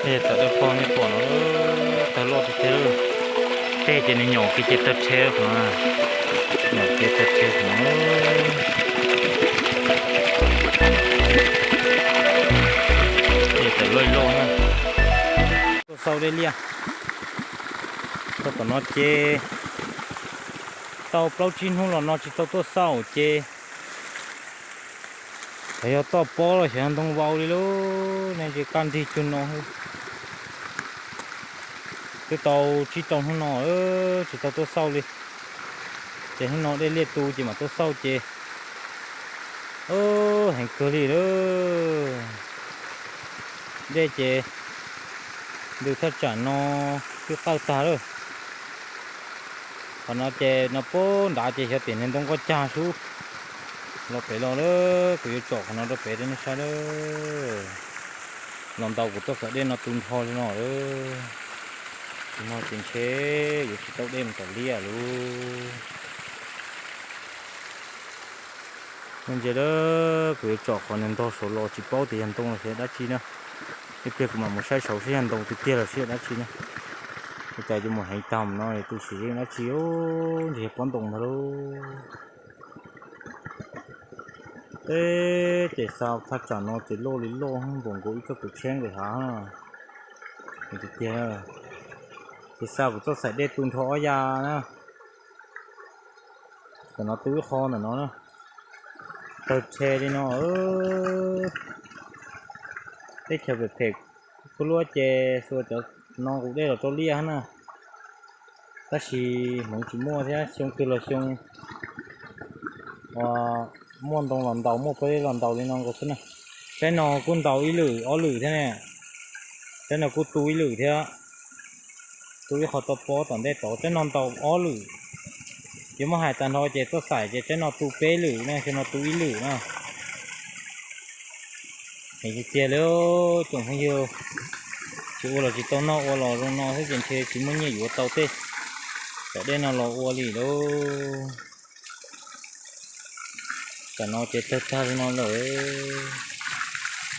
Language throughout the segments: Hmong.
Tej tawm dawb paug nej pom no, tawg loj tiag tiag. Tej ces nws nyom kiag ces tawg rhe qhov no, nyom kiag tawg rhe qhov no. Tej tawm loj loj na. Tuaj xauj dej liaj. Tau tom no ces tau plaub tsib hnub los no tsis tau tuaj xauj ces xyov yog toj pob los xyov yog ntoo vau li lauj, nej ntsia kaj nrig cuag no. Twb tau tsib rau hnub no tsis tau tuaj xauj li. Ces hnub no dej liaj tu ces mam tuaj xauj ces heev kawg li lawm. Dej ces ntws thaj tsam no twb qawj tag lawm. Qhov no ces no puag nrad ces xyov tias niag ntoo nkoj cag sub los pem los lawm, kuv yuav tsom qhov no rau pem rau nej saib lawm. Los ntaus kuv txoj xaim dej no tu nrho li no lawm. Tus no ces ntshe yuav tsis tau dej mus tom liaj lauj. Nej ntsia lawm, kuv yuav tsom qhov nws ntog saud los tsis paub tias yog ntoo los xyov dab tsi na. Ib pliag kuv mam mus saib saud seb yog ntoo tiag tiag los xyov dab tsi na. Ua cas yuav mus heev tag no, tu siv yeej dab tsi, ntshe yog pob ntoo ntag lauj. Teb ces xa thaj tsam no ces loj li loj npaum nkaus ib txoj kev tsheb nqis hav tiag tiag. Ces xa kuv txoj xaim dej tu nrho ob ya na. Tam no tu ib qho ntawm no na, tawg rhe li no. Teb chaws phem phem kuj luaj ces xuas cov no nqus dej los rau liaj na. Tab sis hmoov tsis muaj thiab, xyoo twg los xyoo muaj ntoo los ntaus, muaj pob zeb los ntaus li no nkaus xwb na. Tsaib no kuj ntaus ib lwm ob lwm thiab ne. Tsaib no kuj tu ib lwm thiab, tu ib qho toj pob tom ntej tod, tsaib no ntaus ob lwm. Yuav muab hais tag nrho ces txoj xaim ces tsaib no tu peb lwm na, xyoo no tu ib lwm na. Heev tiag tiag li tsoom phooj ywg, tsis ua los tsis tau noj, ua los zoo no xwb ces ntshe tsis muaj nyiaj yuav tau tej xaim dej no los ua li lauj. Tam no ces tawg tag li no lawm,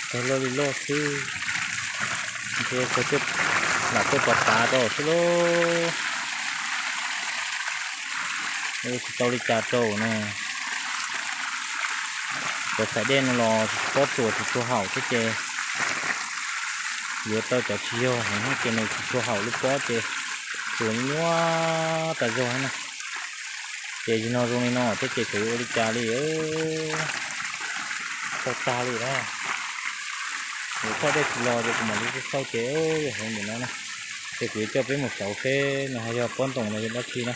tawg loj li loj xwb, ntshe lam tuaj pov tav rau xwb lauj. Ua tsis tau li cas rau na. Cov xaim dej no los pob tsuas tsis tshua haum thiab ces yuav tau cov tsis yog heev ces nws tsis tshua haum lub pob ces tsuas nyuaj tas zog na. Ces yog no zoo li no thiab ces txawm yuav ua li cas li, tau tag li na. Yuav thaj dej tsis los ces kuv mam li xauj ces yog heev ntawm no na. Ces kuv yuav coj peb mus saud seb nws ho yog pob ntoos no yog dab tsi na.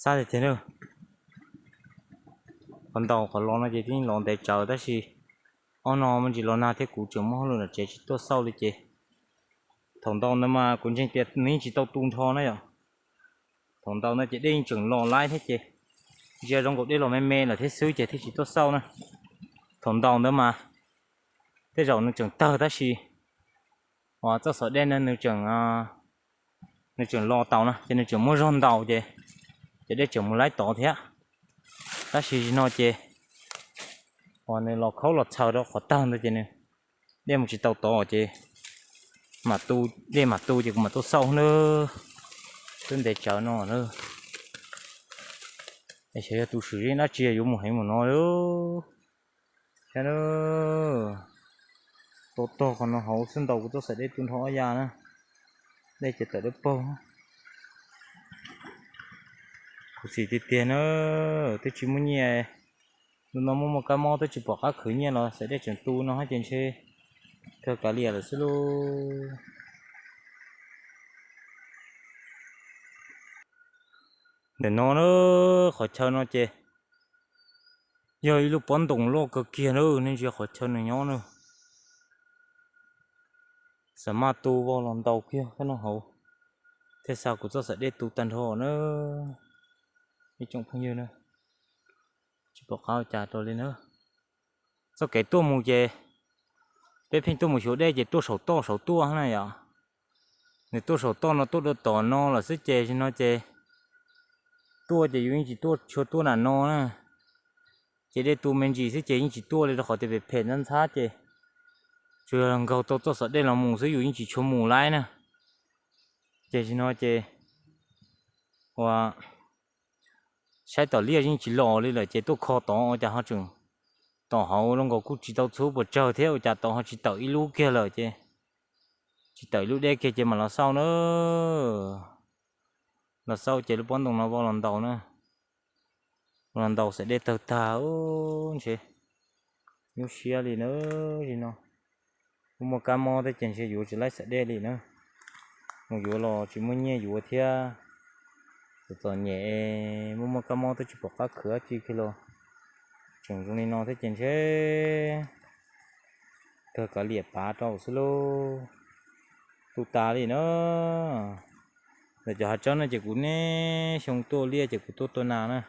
Xab tiag tiag na. Qhov ntaus qhov los no ces twb los ntev tsawv tab sis ob no me ntsis los nag thiab kuv tseem muaj hauj lwm nram tsev tsis tuaj xauj li ces thaum ntaus ntawd mas kuv ntseeg tias nws yeej tsis tau tu nrho na yom. Thaum ntaus ntawd ces dej yeej tseem los laib thiab ces ntsia zoo nkaus dej los me me lawm thiab xwb ces thiaj tsis tuaj xauj na. Thaum ntaus ntawd mas tej zaum nws tseem tawg tab sis uas txoj xov dej na nws tseem nws tseem los tau na ces nws tseem muaj zog ntaus ces cov dej tseem mus laib tod thiab. Tab sis no ces uas nws los khaub los txhaws rau qhov tawg ntawd ces nws dej mus tsis tau tod ces mam tu, dej mam tu ces kuv mam tuaj xauj na. Twb ntev tsawv no na. Es xyov yog tus swm zeej dab tsi yuav mus heev mus no lauj. Saib na, tau tog qhov no hauv xwb ntaus kuv txoj xaim dej tu nrho ob ya na. Dej ces tawm dawb paug. Khuv xim tiag tiag na, twb tsis muaj nyiaj. Ntu no muaj muaj kab mob twb tsis pom qab khwv nyiaj los xaim dej tseem tu no ces ntshe kawg kav liam lawm xwb lauj. Ntawm no na, qhov chaw no ces yog ib lub pob ntoos loj kawg kiag na, nej ntsia qhov chaw nws nyob na. Xam maj tu vau los ntaus kiag kab no hauv thiaj xa kuv txoj xaim dej tu tag nrho na. Ib tsoom phooj ywg na, tsis pom qab ua cas rau li na. Txoj kev tuaj mus ces peb pheej tuaj mus xyuas dej ces tuaj saum toj saum tuaj na yom. Nws tuaj saum toj no tuaj dua tom no lawm xwb ces no ces tuaj ces yus yeej tsis tuaj tshua tuaj nram no na. ces dej tu me ntsis xwb ces yeej tsis tuaj li rau qhov tias phem phem ntxhab ntxhab ces tsuas yog nkaug tau txoj xaim dej los mus xwb, yus yeej tsis tshua mus laib na. Ces tam sim no ces ua saib tom liaj yeej tsis los li lawm ces tuaj kho tod ua cas ho tseem, tom hauv zoo nkaus kuj tsis tau txhub puas tsawg thiab ua cas tod ho tsis tawm ib lub kiag lawm ces, tsis tawm ib lub deb kiag ces mam los xauj na. Los xauj ces lub pob ntoo no vau los ntaus na. Vau los ntaus xaim dej tawg tag, ntshe nyuaj siab li na. Tam sim no muaj muaj kab mob thiab ces ntshe yuav tsis laib xaim dej li na. Mus yuav los tsis muaj nyiaj yuav thiab. Txom txom nyem, muaj muaj kab mob twb tsis pom qab khwv dab tsi kiag los tseem zoo li no thiab ces ntshe kawg kav liam pav rau xwb lauj. Tu tas li na. Ntawm cov hav tsawb no ces kuv niaj xyoo tuaj liaj ces kuv tuaj tua nas na.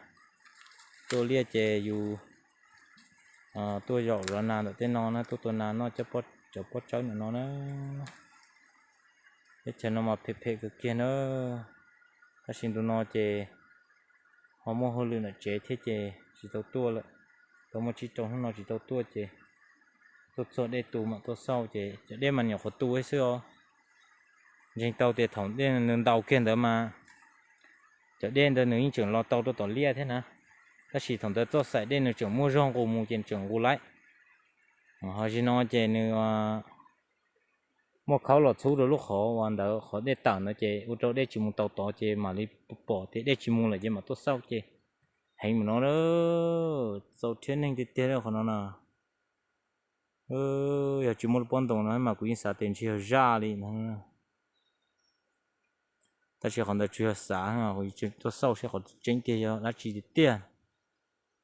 Tuaj liaj ces yus tuaj zaum zov nas ntawm tej no na, tuaj tua nas noj cov pob tsawb ntawm no na. Teb chaws no mas phem phem kawg kiag na. Tab sis ntu no ces ho muaj hauj lwm ntawm tsev thiab ces tsis tau tuaj lawm. Tau muaj tsib rau hnub no tsis tau tuaj ces tuaj txog dej tu mam tuaj xauj ces cov dej mas nyuam qhuav tu xwb os. Ntseeg tau tias thaum dej nws ntaus kiag ntawd mas cov dej ntawd nws yeej tseem los tau rau tom liaj thiab na. Tab sis thaum ntawd txoj xaim dej nws tseem muaj zog nqus mus ces tseem nqus laib. Ho tam sim no ces nws muaj khaub los txhub rau lub qhov uas ntawd qhov dej tawm ntawd ces ua rau dej tsis mus tau tod ces mam li pom tias dej tsis mus lawm ces mam tuaj xauj ces heev mus no. Txaus rhiab neeg tiag tiag li qhov no na. Yog tsis muaj lub pob ntoo no mas kuv yeej xav tias ntshe yog zaj li no. Tab sis qhov ntawd tsuas yog xav, tuaj xauj saib qhov tseeb tiag yog dab tsi tiag tiag.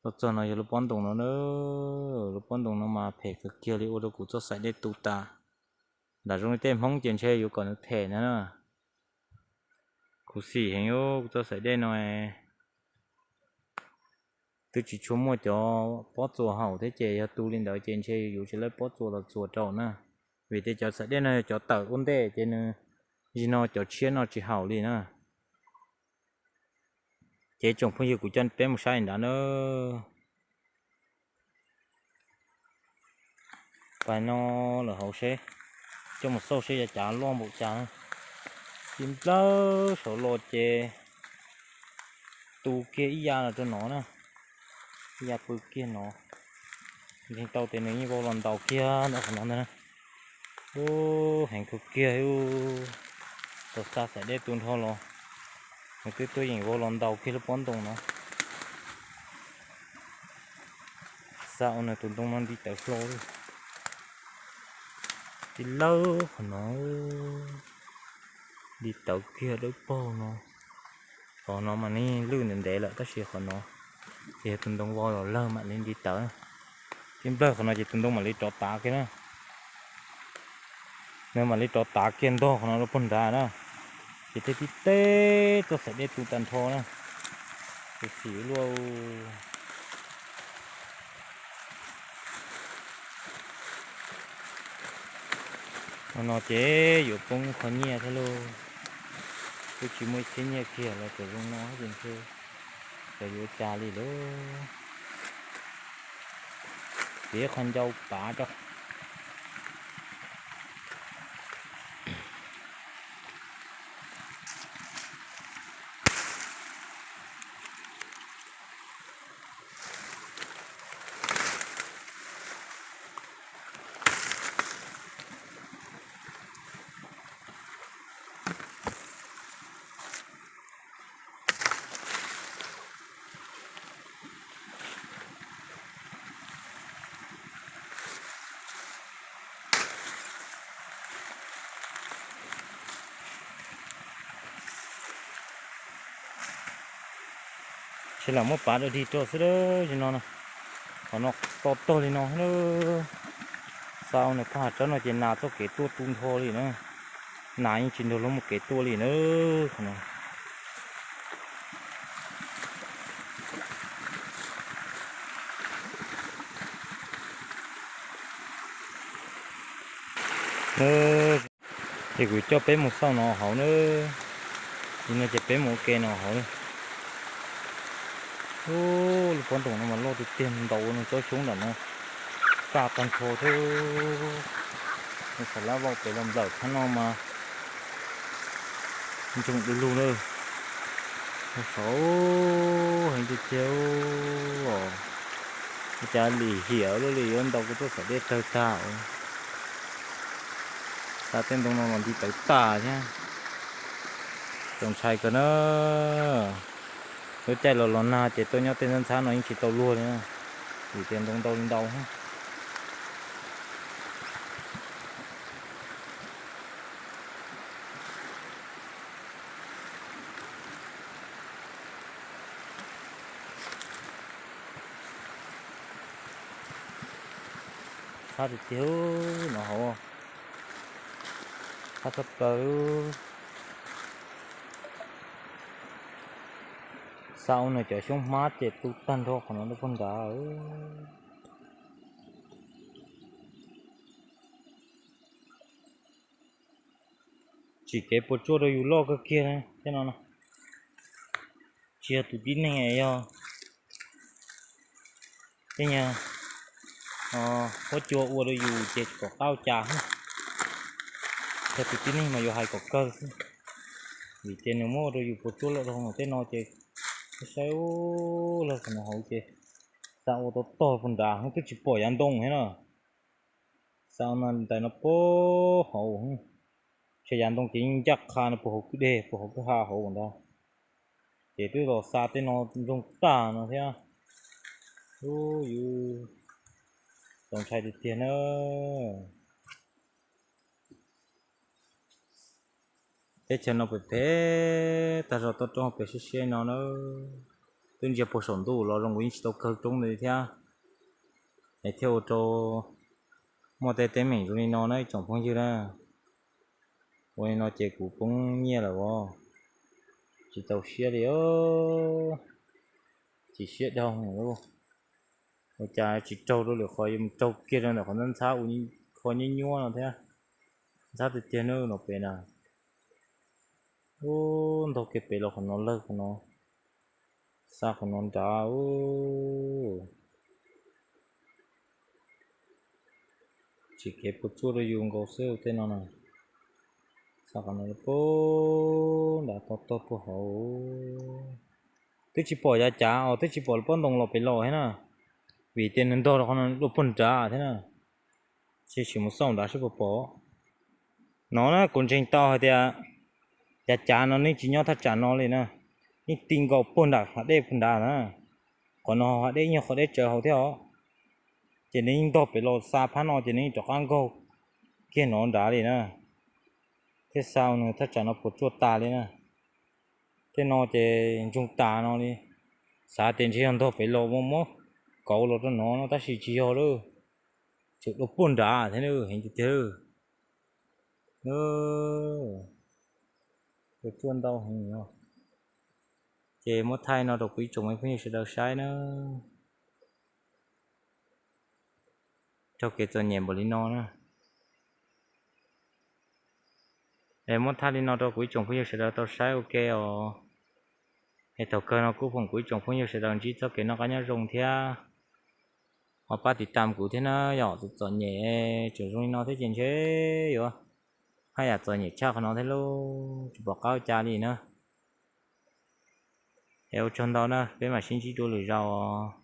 Tuaj txog no yog lub pob ntoo no na. Lub pob ntoo no mas phem kawg kiag li, ua rau kuv txoj xaim dej tu tas. Nram zoo li tej Hmoob ces ntshe yuav kom nws them na. Khuv xim heev, kuv txoj xaim dej no twb tsis tshua muaj cov pob txuas haum thiab ces yog tu li ntawd ces ntshe yuav tsis laib pob txuas los txuas rau na. Vim tias cov xaim dej no yog cov tawm ua ntej ces nws zim no cov tshiab no tsis haum li na. Ces tsoom phooj ywg, kuv coj peb mus saib nrad na. Pais no lawm hauv seb, coj mus xauj seb yav cav loj npaum cas na. Tib nplawg saud los ces tu kiag ib ya los rau no na, ib ya pw kiag no. Ntseeg tau tias nws yeej vau los ntaus kiag ntawm qhov no ntag na. Ub, heev kawg kiag, tau xa xaim dej tu nrho los nws twb tuaj yeem vau los ntaus kiag lub pob ntoo no. Xa ua nws tus ntoo no nti tawv hlo li. Tib lawb qhov no nti tawv kiag dawb paug no. Qhov no mas nws lwj ntev ntev lawm tab sis qhov no ces yog tus ntoo vau los lawg mam li nti tawv. Tib nplawg qhov no ces tus ntoo mam li rov tav kiag na. Nws mam li rov tav kiag ntog qhov no rau puag nrad na. Ces thiaj tib teb txoj xaim dej tu tag nrho na. Tus xim luaj. No no ces yuav poob qhov nyiaj thiab lauj. Twb tsis muaj ib txhiab nyiaj kiag los txawm zoo no ces ntshe xyov yuav ua cas li lauj. Txiav qhov ncau pav rau. Sawv daws muab pav rau dig rau xwb, no no, qhov no to tag li no. Xa ua nws phaj hav tsawb no ces nas txoj kev tuaj tu nrho li na. Nas yeej tsis nrog luag muaj kev tuaj li na. Ces kuv coj peb mus xauj no hauv na. Li no ces peb mus ua ke no hauv na. Ub, lub pob ntoos no mas loj tiag tiag, ntaus no tsob xyoob ntawm no kaj tag nrho thiab. Nws xav lab vau pem los nplawm thab no mas ntsoog du lug lawm. Saud heev tiag tiag. Ua cas lim hiam luaj li yuav ntaus kuv tuaj saum dej tawg tag. Xa tej ntoo no los nti tawv tag thiab. Txaus ntshai kawg na. Lub caij los los nag ces tuaj nyob tej ntxhab ntxhab no yeej tsis tau luag li na, vim tias ntoo ntau li ntau. Txhab tiag tiag no hauv, txhab tshaj plaws. Xa ua nws cov xyoob hmab ces tu tag nrho qhov no rau puag nrad. Tsim kev puas tsuaj rau yus loj kawg kiag thiab no. Tsis yog tus tib neeg, yog tej nyuag huab cua ua rau yus ces kom qab ua cas. Yog tus tib neeg mas yuav hais kom kawg xwb, vim tias nws muab ua rau yus puas tsuaj loj rau hauv tej no ces saib ub lawm qhov no hauv ces xa ua tau tog puag nrad twb tsis pom yav ntoo thiab na. Xa ua no ntais no puag hauv, tshe yav ntoo ces yeej ncaj qha no puag hauv kwj deg puag hauv kwj ha hauv ntag. Ces twb los xa tej no ntsoog tag no thiab. Ub, yus txaus ntshai tiag tiag na. Teb chaws no pem pem tag zog toj roob pem siab siab no na. Twb ntsia puag saum ntuj los zoo kuv yeej tsis tau kawg roob ntawd thiab. Es thiaj ua rau muaj tej teeb meem zoo li no na ib tsoom phooj ywg na. Ua li no ces kuv poob nyiaj lawm os. Tsis txaus siab li. Tsis siab dhau lawm. Ua cas tsis raug rau lwm qhov, yuav mus raug kiag rau ntawm qhov ntxhab ntxhab ua kho nyuab nyuab no thiab. Ntxhab tiag tiag na no pem na. Ub, ntog kiag pem los qhov no lawg qhov no, xa qhov no nrad. Tsim kev puas tsuaj rau yus nkaus xwb tej no na. Xa qhov no puag nrad tog tog puag hauv. Twb tsis pom yav cav os, twb tsis pom lub pob ntoos los pem los thiab na, vim tias nws ntog rau qhov no dua puag nrad thiab na. Sim sim mus xauj nrad seb puas pom. No na kuv ntseeg tau hais tias yav cav no nej tsis nyob thaj tsam no li na, yeej ti nkaus puag nram hav dej puag nrad na. Qhov no hav dej ib nyuag qhov deb tsawv hauv thiab os. Ces nws yeej ntog pem los xa phab no ces nws yeej rov qab nkaug kiag no nrad li na. Thiaj xa nws thaj tsam no puas tsuaj tas li na. Tej no ces ntsoog tas no li. Xav tias ntshe yog ntog pem los muab muab kauv los rau no no tab sis tsis yog lawm. Tseem dua puag nrad thiab na, heev tiag tiag. Puas tsuaj ntau heev no. Ces muab thaij no rau kuv ib tsoom me phooj ywg sawv daws saib na. Raug kev txom nyem npaum li no na. Es muab thaij li no rau kuv ib tsoom phooj ywg sawv daws tau saib ua ke os. Es thaum kawg no kuj foom kuv ib tsoom phooj ywg sawv daws ntsib txoj kev noj qab nyob zoo thiab ho pab tiv tam kuv thiab na yom. Txom txom nyem tseem zoo li no thiab ces ntshe yuav haj yam txom nyem tshaj qhov no thiab lauj, tsis pom qab ua cas li na. Es ua tsaug ntau na, peb mam sib ntsib dua lwm zaus os.